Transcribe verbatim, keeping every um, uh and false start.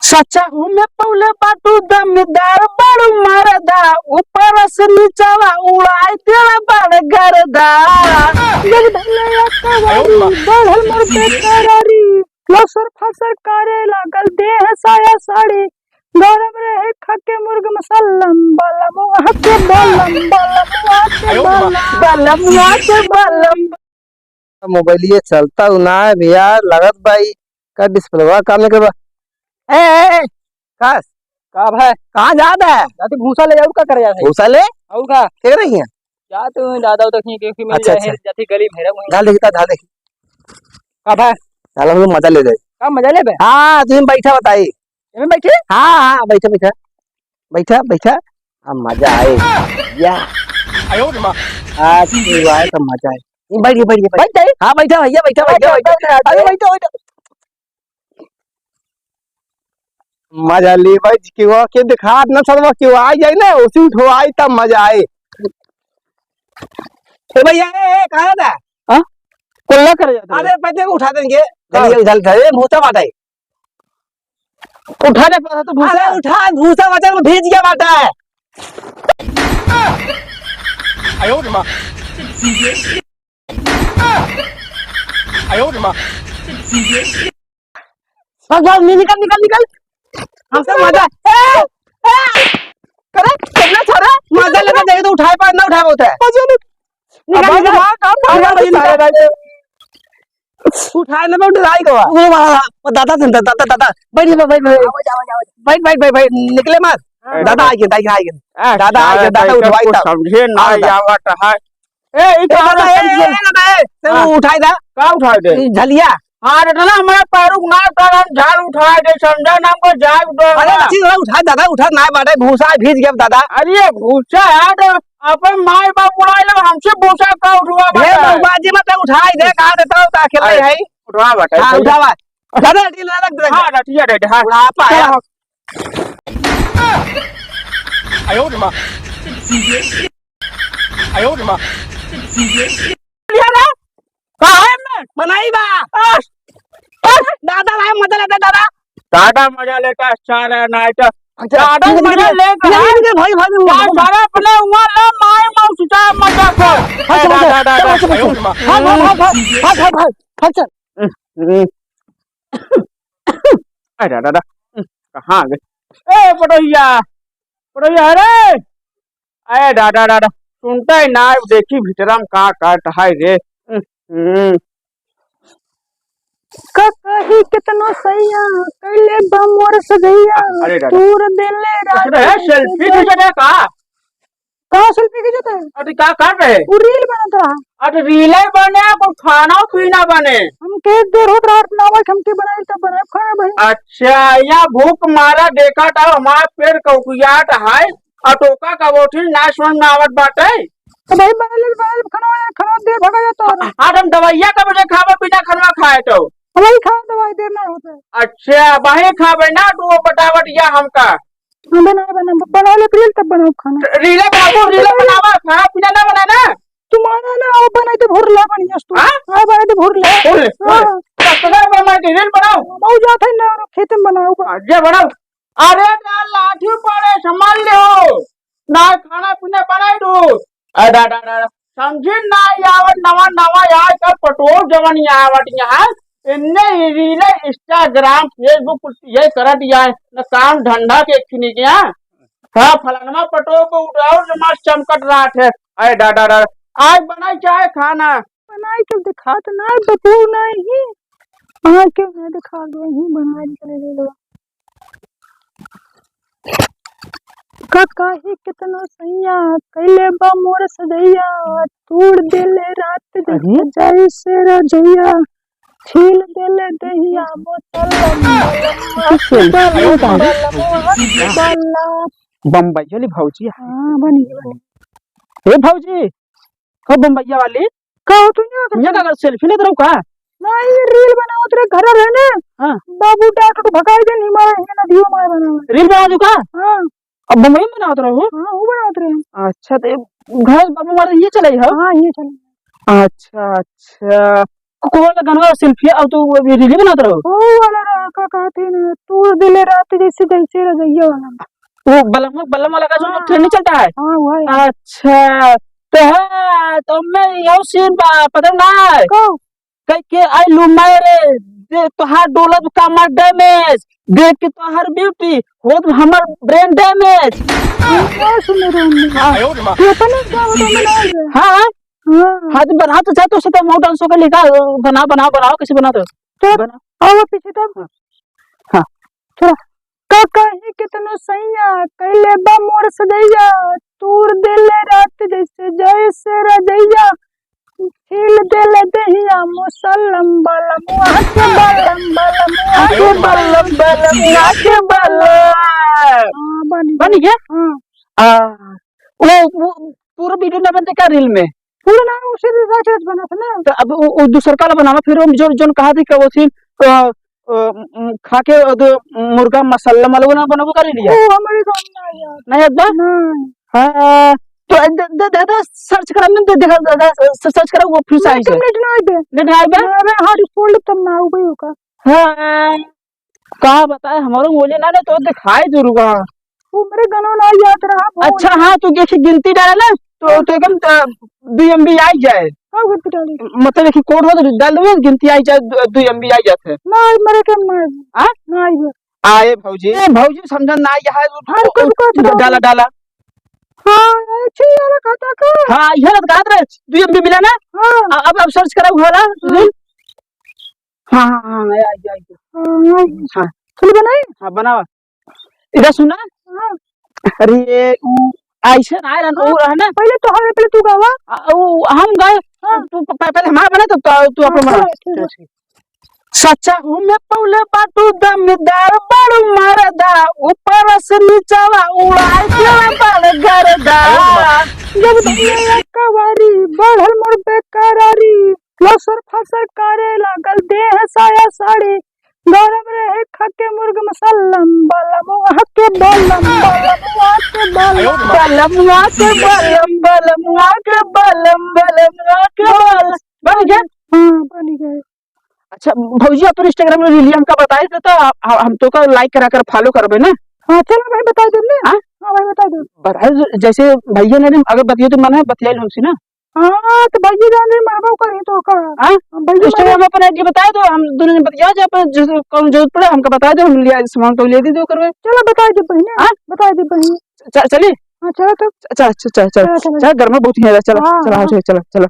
सचहू में पौले बाटू दमदार बड़ मरदा, ऊपर से नीचवा उड़ाई देला बड़ गर्दा। जब धइले अकवारी, बढ़ल मोर बेकरारी, लसर फसर करे लागल देह साया साड़ी, गरम रहे खाके मुर्ग मसाला, बलम वहाँ के बलम, बलम वहाँ के बलम, बलम वहाँ के बलम। मोबाइलिया चलता हूँ ना है भैया, लगत भाई का डिस्प्लेवा काम नहीं करबा। ए, ए, ए, का? का भाई? कहाँ जात है? जाते भूसा ले, और का करे जाते? भूसा ले? और का? के रही है? जाते हुए दादा उधर कहीं, कहीं मिल अच्छा, जाए, अच्छा। जाते गली में है, वहीं। ढाल देखी, ढाल देखी। का भाई? ढाल हम लोग मजा ले जाए। का मजा लेबे? हाँ, तुम बैठा बताई। एमे बैठी? हाँ, हाँ, बैठा, बैठा। बैठा, बैठा। अब मजा आए। या। आज तो आए तो मजा आए। ये बैठ, ये बैठ, ये बैठ। बैठ जाए? हाँ, बैठा भैया, बैठा, बैठा, बैठा, बैठा। बैठा, बैठा। अरे, बैठा, बैठा। मजा ले भाई, कि वो के दिखा ना सरवा, कि वो आ जाए ना, उसी उठवाई तब मजा आए। ए भैया, ए, ए, कहाँ था? हाँ? कुल्ला करे जाता है। अरे, पैसे को उठा देंगे। चलिए, उधर घर, ए, भूसा बाटा है। उठा दे, पैसा तो भूसा। अरे, उठा, भूसा बचा में भीज गया बाटा है। आयो रे माँ। आयो रे माँ। भाग, भाग, नि-, निकल, निकल, निकल। हमसे मजा। ए, ए, करे, कितना सारा मजा लेके जाए तो उठाए पार ना उठाए होता है। मजा ले। निकल, अब निकल। भाग, भाग, भाग, निकल, भाग, निकल। सारे भाई। उठाए ना, मैं उठाई को। वो वाला, वो दादा, दादा, दादा, दादा। बैठ, बैठ, बैठ, बैठ। बैठ, बैठ, बैठ, बैठ, निकले मत। हाँ। दादा आइए, दादा आइए। हाँ, दादा आइए, सारे दादा भाई उठवाई कुछ तब। समझे ना हाँ, दादा। आवत है। ए, ई ए, का दादा, ए, समझे? ए, दादा, ए, ते हाँ। उठाई दा। का उठाई दे? ई झलिया। हाँ, रे, ना, हमारा पैरुक ना कर, हम झाल उठाए दे, समझा ना, हमको जाए दो। अरे, ठीक है, उठा, दादा, उठा, ना बाटे, भूसा भीज गया, दादा। अरे, भूसा है, तो अपन माई बाप उड़ाए लो, हमसे भूसा का उठवा ढेर बाटे? बकबाजी मत उठाई दे, कहाँ देता हो, तो अकेले अरे, है। उठवा बाटे, हाँ, भैया। उठावा। दादा, रटी लगा दे। हाँ, रटिया दे, हाँ। बुढ़ापा है। चलो। आयो रे माँ। आयो रे माँ। लिया ना? का है मैं? बनाई बा। आह! आह! दादा भाई मजा लेता दादा। दादा मजा लेता सारा नाइट। अच्छा, दादा निकल, मजा निकल, लेता निकल, है। निकल, भाई, भाई, भाई, भाई। सारा अपने हुआ ला माय माँ सुचा मजा कर। भाई, ए, भाई, दादा, भाई, दादा, भाई, भाई, आयो रे माँ। भाई, भाई, भाई, भाई, भाई, भाई, भाई, चल। हम्म। अरे दादा, कहाँ आ गए? ए, पटोहिया, पटोहिया, अरे! अरे दादा, दादा, सुनता ही ना, देखी भीतरा में का करत है रे। हम्म। का कही कितनो सैया, कैले बा मोर सजैया, अरे दादा। तूर देले रात अरे, selfie खींचत है का? कहाँ selfie खींचत है? अरे, का कर रहे? वो reel बनत रहा। अरे, reel ही बने, कुछ खाना पीना बने। हमके देर होत रहा, ना भाई, हमके बनाई तब बनाए खाना भाई। अच्छा, या भूख मारा देखा था, हमार पेट कौकुयात है, अटोका का बोतल ना सुन में आवत बाटे। तो भाई, बना ले, बना ले, खाना, खाना देर भगा जाता है। आज हम दवाइया का बजे खाबे बिना खाना खाए तो? भाई, खा दवाई, देर ना होता है। अच्छा, भाई, खाबे ना, तू वो बतावत या हमका। हाँ, बना, बना, बना ले reel तब बनाओ खाना। Reel बनाओ, reel बनावा, खाना पीना ना बना ना। तुम्हारा ना, वो बनाई तो भोर ला बनिया तू। हाँ? हाँ, बनाई तो भोर ला। भोर ले, भोर ले। हाँ। कतना बनाई तो reel बनाओ। मऊ जात है ना, खेते में बनाओ। हाँ, जे बनाओ। अरे, ना लाठी पड़े, संभाल ले हो। ना खाना पीना बनाई दो। अरे, दा, दा, दा, समझे ना, यावत नवा, नवा यार का पटोल जवन यावत यहाँ। इन्ने ही reel, Instagram, Facebook कुछ ये करत या है, न काम धंधा के खिनी गया। हाँ, फलानमा पटो को उठाओ, जो मस्त चमकत रात है। अरे दादा, दादा, आज बनाई चाहे खाना। बनाई के दिखात ना, बतू नहीं। हाँ, क्यों ना दिखा दो, ही बनाई के ले लो। का कही कितना सैया, कैले बा मोर सजैया, तूड़ देले रात अरे? जैसे रजैया। छील देले दहिया बोतल। तो selfie लेत हवे। बल्ला। बम्बई वाली भौजी है। हाँ, बनी, बनी। ए भौजी, हो बम्बैया वाली। का हो तुम यहाँ का यहाँ का कर selfie लेत रहो का? नहीं, reel बनावत रहे, घर रहे ने। हाँ। बाबू डाक को भगाई दे, नहीं मारे, ये नदियों मारे बनावे। Reel बनावत रहो का? हाँ। अब बम्बई में बनावत रहो? हाँ, वो बनावत रहे। अच्छा, तो घर बाबू मारे ये चले हो? हाँ, ये चले। अच्छा, अच्छा। को वाला गाना selfie, अब तू अभी reel बनात रहो। ओ वाला रहा, का कहते हैं, तूर दिले रात जैसे, जैसे रजैया वाला। वो बलम, बलम वाला का जो हाँ, trending चलता है? हाँ, वही। अच्छा, तो है, तो मैं यहो scene बा, पता ना है। कहो। कह के आइलू मारे, दे तोहार डोलत कमर damage, देख के तोहार beauty, होत हमर brain damage। हाँ, सुने रहो। हाँ। ये अपने क्या होता है, मिला है? हाँ। हाँ। हाँ, तो बना तो चाहे तो उसे तो mode answer का लिखा, बनाओ, बनाओ, बनाओ, कैसे बनाते हो? तो बना। आओ पीछे तब। हाँ। हाँ। थोड़ा। का कही कितनो सैया, कैले बा मोर सजैया, तूर देले रात जैसे, जैसे रजैया, छील देले दहिया, मुसलम बलम, वहाँ के बलम, बलम, वहाँ के बलम, बलम, वहाँ के बलम। हाँ, बन बन गया। गया? हाँ। आ, वो, वो पूरा video ना बनते का reel में? पूरा ना, उसे भी रात रात बना था ना। तो अब वो, वो दूसर का वाला बनावा, फिर वो जो, जोन कहा थी कि वो scene, अ, अ, म, खा के, अ, दो मुर्गा मसाला वाला वो ना बनाबो कर लिया। ओ, हमारे गाँव में ना यार। नहीं आता? नहीं। हाँ, तो दे, दे, दे, दे, search करा, मैं दे, देखा, दे, दे, search करा, वो फिर से नहीं, आई तुम जाए। Net ना आए दे। Net ना आए बे? ना, अरे, hard fold तब ना हो गई होगा। हाँ। का बताए, हमारो बोले ना, ना, तो दिखाई जरूर बा। वो मेरे गनो ना याद रहा, भूल। अच्छा, हाँ, तू देखी गिनती डाले ना, तो, हाँ। तो एकदम, अ, दो MB आई जाए। का गिनती डाली? मतलब, एक code हो, तो डाल दो, गिनती आई जाए, दो, दो MB आई जाते हैं। ना, मेरे के ना। हाँ? ना, ये। आए भौजी, ए, भौजी, समझा ना, यह है, हर कुछ को ड-, डाला, डाला। हाँ, अच्छी वाला खाता का? हाँ, यह लगा दे, दो MB मिला ना? हाँ। अ-, अब, अब search करा, हुआ ना? हाँ। हाँ, हाँ, हाँ, आई, आई, आई। हाँ, हाँ। हाँ। चल बनाई? हाँ, बनावा। इधर सुना? हाँ। अरे, उ, ऐसे ना रहन, हाँ। उ रहन। पहले तो हमें, पहले तू गावा। आ, उ, हम गाए। हाँ। तू प-, प-, पहले हमारा बना, तो, तो तू हाँ, अपना बना। चलो, ठीक है। सच्चा हूँ मैं पौले बाटू दमदार बड़ मरदा, ऊपर से नीचवा उड़ाई देला बड़ गर्दा। जब धइले कवारी, बढ़ल मोर बेकरारी, लसर फसर करे लागल देह साया साड़ी। गरम रहे खाके मुर्ग मसल्लम, बलम वहाँ के बलम, बलम वहाँ के बलम। बलम वहाँ के बलम, बलम वहाँ के बलम, बलम वहाँ के बलम। बन गया? हाँ, बन गया। अच्छा, भौजी, अपन Instagram में reel हमका बताए दे, तो हम, हम तोका like करा कर follow करबे ना। हाँ, चलो भाई, बताई दे ना। हाँ? हाँ भाई, बताई दे। बताए दे, जैसे भैया ने अगर बतियो तो मन है, बतियाई हमसे ना। हाँ, तो भैया जाने मरबो करी तो का। हाँ? हाँ, भैया Instagram में अपन ID बताए दो, हम दोनों ने बतिया जाए, अपन जो, कौन जरूरत पड़े, हमका बताए दो, हम लिया, सामान तो ले दी दो करवे। चलो, बताई दे बहिने। हाँ? बताई दे बहिने। च-, चली? हाँ, चलो तो। च-, चल, चल, चल, चल। चलो, चलो। चल, गर्मी बहुत ही है, चलो, हाँ, चलो, हाँ। चलो, चलो, चलो।